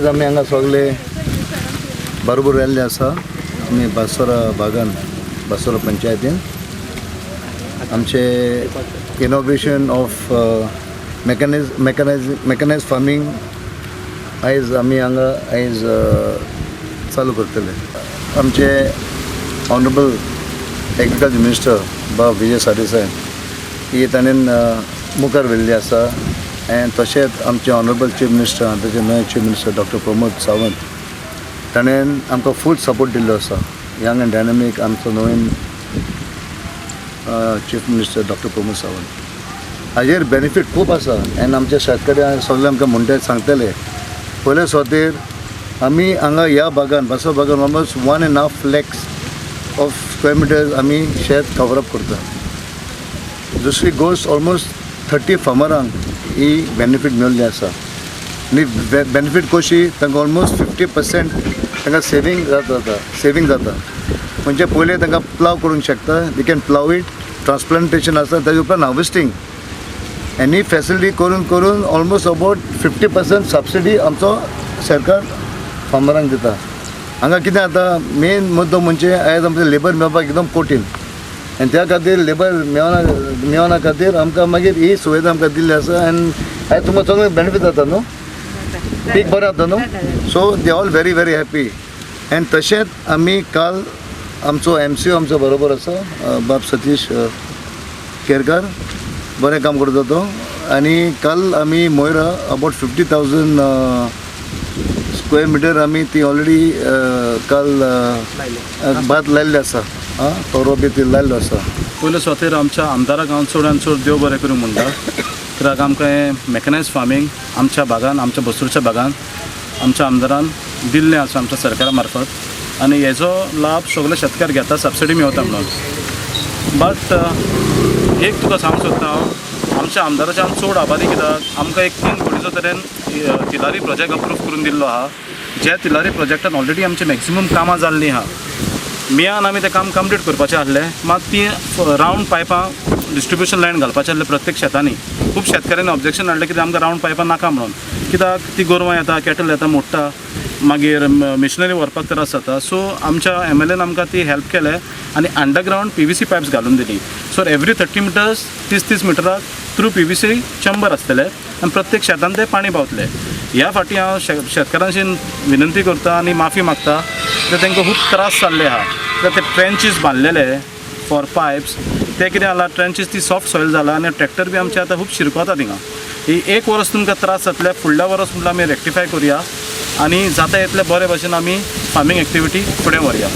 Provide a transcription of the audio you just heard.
आमी हांगा सगळे बरोबर येल्ले आसा. आमी बासोरा बागान, बासोरा पंचायतीन आमचे inauguration of mechanize farming आयज आमी हांगा आयज चालू करतले. आमचे ऑनरेबल एग्रीकल्चर मिनिस्टर बाब विजय सरदेसाय ही ताणें मुखार व्हेल्ली आसा. आनी तशेंच आमचे ऑनरेबल चीफ मिनिस्टर, आतांचे नवे chief minister doctor Pramod Sawant, ताणें आमकां फूल सपोर्ट दिल्लो आसा. यंग अँड डायनामीक आमचो नवीन chief minister doctor Pramod Sawant. हाजेर बेनिफीट खूब आसा आनी आमच्या शेतकऱ्यांक सगळे आमकां म्हणटा सांगतले. पयले सुवातेर आमी हांगा ह्या भागान, बासो भागान almost 1.5 lakhs of square meters आमी शेत कवर अप करता. दुसरी गोश्ट, ऑलमोस्ट 30 फार्मरांक ही बेनिफीट मेळिल्ली आसा. आनी बेनिफीट कशी, तांकां ऑलमोस्ट 50% तांकां सेवींग जाता. सेवींग जाता म्हणजे पयलें तांकां प्लाव करूंक शकता, they can plough it, transplantation आसा, ताजे उपरांत हार्वेस्टींग. आनी फेसिलिटी करून करून ऑलमोस्ट अबावट 50% सबसिडी आमचो सरकार फार्मरांक दिता. हांगा कितें जाता, मेन मुद्दो म्हणजे आयज आमचें लेबर मेळपाक एकदम कठीण आनी त्या खातीर लेबर मेळना. मेळना खातीर आमकां मागीर ही सुविधा आमकां दिल्ली आसा. आनी आयज तुमकां सगळें बेनिफीट जाता न्हू, पीक बरें जाता न्हू, so they all very very happy. आनी तशेंच आमी काल आमचो एमसीओ आमचो बरोबर आसा, बाब सतीश केरकार, बरें काम करता तो. आनी काल आमी मोयरा about 50,000 square meter आमी ती ऑलरेडी काल भात लायल्लें आसा. आं, तोरो बी ती लायल्लो आसा. पयले सुवातेर आमच्या आमदाराक हांव चड आनी चड देव बरें करूं म्हणटा, कित्याक आमकां हें मॅकनायज फार्मींग आमच्या भागान, आमच्या बसरूच्या भागान आमच्या आमदारान दिल्लें आसा आमच्या सरकारा मार्फत. आनी हेजो लाभ सगळे शेतकार घेता, सबसिडी मेवता म्हणून. बट एक तुका सांगूंक सोदता हांव, आमच्या आमदाराचे हांव चड आभारी, कित्याक आमकां एक 3 कोटीचो तरेन तिलारी प्रोजेक्ट अप्रूव करून दिल्लो आहा, ज्या तिलारी प्रोजेक्टान ऑलरेडी आमची मॅक्सिमम कामां जाल्लीं आहा. मेयान आमी तें काम कंप्लीट करपाचें आसलें, मात ती रावंड पायपां डिस्ट्रिब्युशन लायन घालपाचें आसलें प्रत्येक शेतांनी. खूब शेतकाऱ्यांनी ऑब्जेक्शन हाडलें कित्याक आमकां रावंड पायपां नाका म्हणून, कित्याक ती गोरवां येता, कॅटल येता, मोडटा, मागीर मिशनरी व्हरपाक त्रास जाता. सो आमच्या एमएलएन आमकां ती हेल्प केलें आनी अंडरग्रावंड पीव्हीसी पायप्स घालून दिली. सो एवरी 30 मिटर्स, 30 30 मिटराक थ्रू पीव्हीसी चंबर आसतले आनी प्रत्येक शेतान तें पाणी पावतलें. ह्या फाटी हांव शेतकारांशी विनंती करता आनी माफी मागता कित्याक तांकां खूब त्रास जाल्ले आहा, कित्याक ते ट्रेंचीस बांदलेले फॉर पायप्स, ते कितें जाला, ट्रेंचीस ती सॉफ्ट सॉयल जाला आनी ट्रॅक्टर बी आमचे आतां खूब शिरकता थिंगा. ही एक वर्स तुमकां त्रास जातले, फुडल्या वर्स म्हटल्यार आमी रेक्टिफाय करुया आनी जाता इतले बरे भशेन आमी फार्मींग एक्टिविटी फुडें व्हरया.